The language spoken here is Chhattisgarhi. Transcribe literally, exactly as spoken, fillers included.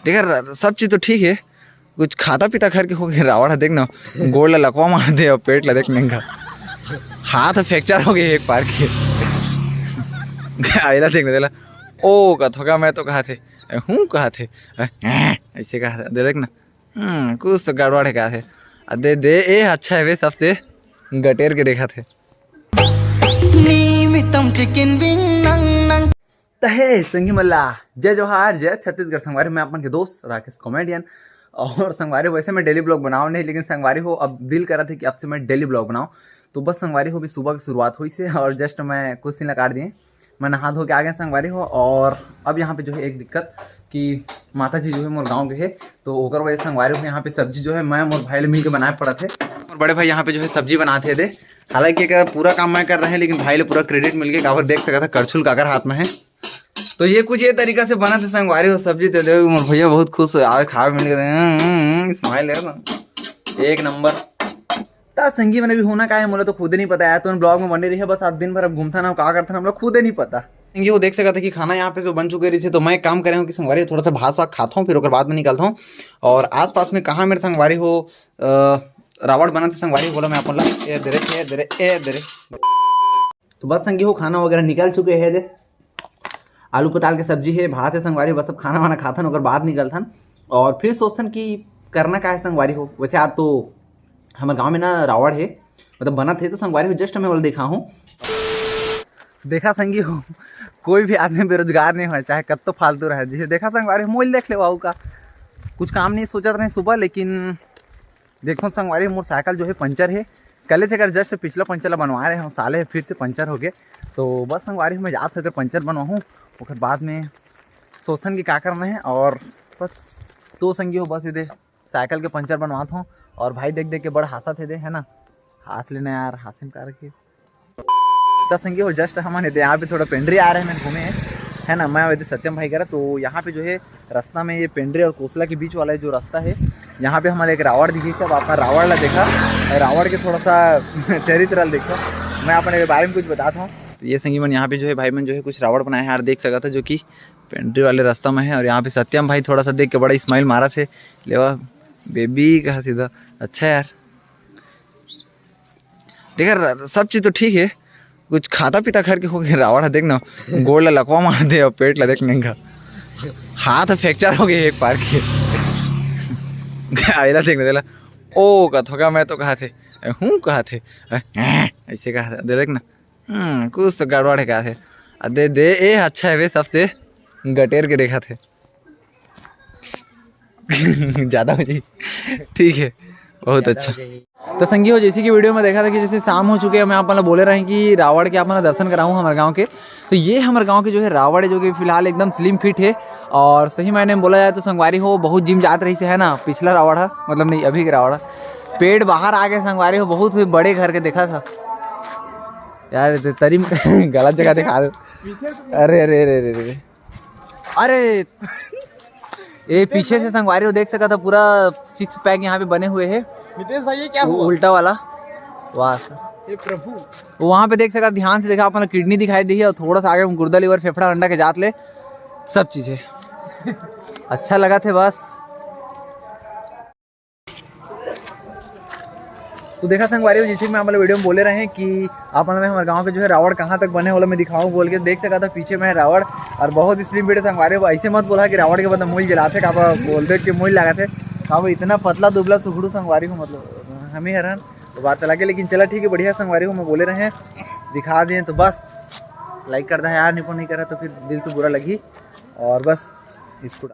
देख यार, सब चीज तो ठीक है, कुछ खाता पीता घर के हो गए, रावण ह देख ना, गोड़ ला लकवा मार दे और पेट ला देख नंगा, हाथ फ्रैक्चर हो गए एक पार के। आइला देख ना, देला, ओ कथों का, मैं तो कहा थे, हूँ कहा थे, ऐसे कहा थे, देख ना। हम्म, कुछ तो गड़बड़ है का है। आ, दे दे, ए अच्छा है वे, सबसे गटेर के देखा थे। नीमितम चिकन विंग नंग नंग। त हे संगी मन ला, जय जोहार, जय छत्तीसगढ़। संगवारी, मैं अपन के दोस्त राकेश कॉमेडियन। और संगवारी, वैसे मैं डेली ब्लॉग बनाओ नहीं, लेकिन संगवारी हो, अब दिल करा थे कि अब से मैं डेली ब्लॉग बनाऊँ। तो बस संगवारी हो, अभी सुबह की शुरुआत हुई से और जस्ट मैं कुछ सीन लगा दिए, मैं नहा धो के आ गए संगवारी हो। और अब यहाँ पे जो है एक दिक्कत कि माता जी जो है मोर गाँव के है, तो ओकर वजह से संगवारी हो यहाँ पे सब्जी जो है मैं मोर भाई ले मिलके बनाए पड़त है। और बड़े भाई यहाँ पे जो है सब्जी बनाते थे, हालांकि एकर पूरा काम मैं कर रहे हैं, लेकिन भाई ले पूरा क्रेडिट मिल गया। काबर देख सकत है करछुल काकर हाथ में है। तो ये कुछ ये तरीका से बनत है संगवारी हो सब्जी। दे दे मोर भैया बहुत खुश हो यार, खावे मिल गए, हम्म, हम्म, स्माइल है ना, एक नंबर। ता संगी मन भी होना का है, मोला तो खुदे नहीं पता यार। तुम ब्लॉग में बने रहिए बस, आज दिन भर अब घूमता ना, का करता ना, हम लोग खुदे नहीं पता। संगी हो देख सकत है कि खाना यहाँ पे जो बन चुके रही, तो मैं एक काम करे हूँ कि संगवारी थोड़ा सा भात वात खाता हूँ, फिर ओकर बाद में निकलता हूँ। और आसपास में कहाँ मेरे संगवारी हो, अ, रावण बनत है संगवारी, बोला मैं अपन ला, ए दे रे, ए दे रे, ए दे रे। तो बस संगी हो, खाना वगैरह निकल चुके हैं दे, आलू पताल के सब्जी है, भात है संगवारी, बस अब खाना वाना खाथन, ओकर बाद निकलथन और फिर सोचथन कि करना का है संगवारी हो। वैसे आज तो हमर गांव में ना रावण है, मतलब बनत है, तो संगवारी हो जस्ट मैं वाला देखा हूँ। देखा संगी हो, कोई भी आदमी बेरोजगार नहीं होय, चाहे कत्तो फालतू रहे। जैसे देखा संगवारी हो, मोबाइल देख ले, का कुछ काम नहीं सोचत रहे सुबह, लेकिन देखो संगवारी, मोर साइकिल जो है पंचर है, कले से अगर जस्ट पिछला पंचर ला बनवा रहे हो, साले फिर से पंचर हो गए। तो बस संगवारी, मैं जात होकर पंचर बनवाहूँ, ओकर बाद में सोचन की का करना है। और बस तो संगी हो, बस ये दे साइकिल के पंचर बनवात हूँ। और भाई देख देख के बड़ हासत है दे, है ना, हास लेना यार, हासिम कार के। त संगी हो, जस्ट हमन एदे यहाँ पे थोड़ा पेंडरी आ रहे हैं, मैं घूमे, है ना, मैं वैसे सत्यम भाई करा। तो यहाँ पे जो है रास्ता में ये पेंडरी और कोसला के बीच वाला जो रास्ता है, यहाँ पे हमारे एक रावण दिखी, सब आपका रावण ला देखा, रावण के थोड़ा सा चरित्र ला देखा। मैं अपने बारे में कुछ बताता हूँ। तो ये संगी मन यहाँ पे जो है भाई मन जो है कुछ रावण बनाए हैं यार, देख सकता था, जो कि पेंडरी वाले रास्ता में है। और यहाँ पे सत्यम भाई थोड़ा सा देख के बड़ा स्माइल मारा थे, लेवा बेबी कहा सीधा। अच्छा यार, देख यार, सब चीज तो ठीक है, कुछ खाता पीता घर के हो गए, रावण ह देख ना, गोड़ ला लकवा मार दे और पेट ला देख नंगा, हाथ फ्रैक्चर हो गए एक पार के। आइला देख ना, देला, ओ कथों का, मैं तो कहा थे, हूँ कहा थे, ऐसे कहा थे, देख ना। हम्म, कुछ तो गड़बड़ है का है। आ, दे दे, ए अच्छा है वे, सबसे गटेर के देखा थे। ज्यादा हो जाई। ठीक है, बहुत अच्छा। तो संगी हो, जैसे कि वीडियो में देखा था कि जैसे शाम हो चुके हैं, मैं आप मन ला बोले रहे कि रावण के आप मन ला दर्शन कराऊं हमारे गांव के। तो ये हमारे गांव के जो है रावण है, जो कि फिलहाल एकदम स्लिम फिट है। और सही मायने में बोला जाए तो संगवारी हो, बहुत जिम जात रही से, है ना, पिछला रावण है, मतलब नहीं, अभी के रावण है, पेट बाहर आ गए संगवारी हो, बहुत ही बड़े घर के देखा था यार। ये तो तरी में गलत जगह दिखा दे। अरे अरे अरे अरे अरे, अरे ये पीछे से संगवारी हो देख सकता था, पूरा सिक्स पैक यहाँ पे बने हुए है। नितेश भाई, ये क्या वो हुआ? उल्टा वाला। वाह सर। हे प्रभु। वो वहाँ पे देख सकता, ध्यान से देखा, अपना किडनी दिखाई दी है और थोड़ा सा आगे में गुर्दा, लिवर, फेफड़ा, अंडा के जात ले, सब चीज़ है। अच्छा लगा थे बस। तो देखा संगवारी हो, जैसे कि मैं आप मन ला वीडियो में बोले रहे कि आप मन ला मैं हमारे गांव के जो है रावण कहाँ तक बने वाला मैं दिखाऊं बोल के। देख सकता था पीछे में रावण, और बहुत स्लिम फिट है संगवारी हो। ऐसे मत बोला कि रावण के बदला मूल जलाते, का बोल दे कि मूल लगाते, का वो इतना पतला दुबला सुखड़ू संगवारी हो, मतलब हम ही हैरान। तो बात अलग है, लेकिन चला ठीक है, बढ़िया संगवारी हो, मैं बोले रहे दिखा दिए, तो बस लाइक कर दे यार, निपो नहीं करा तो फिर दिल से बुरा लगी। और बस इसको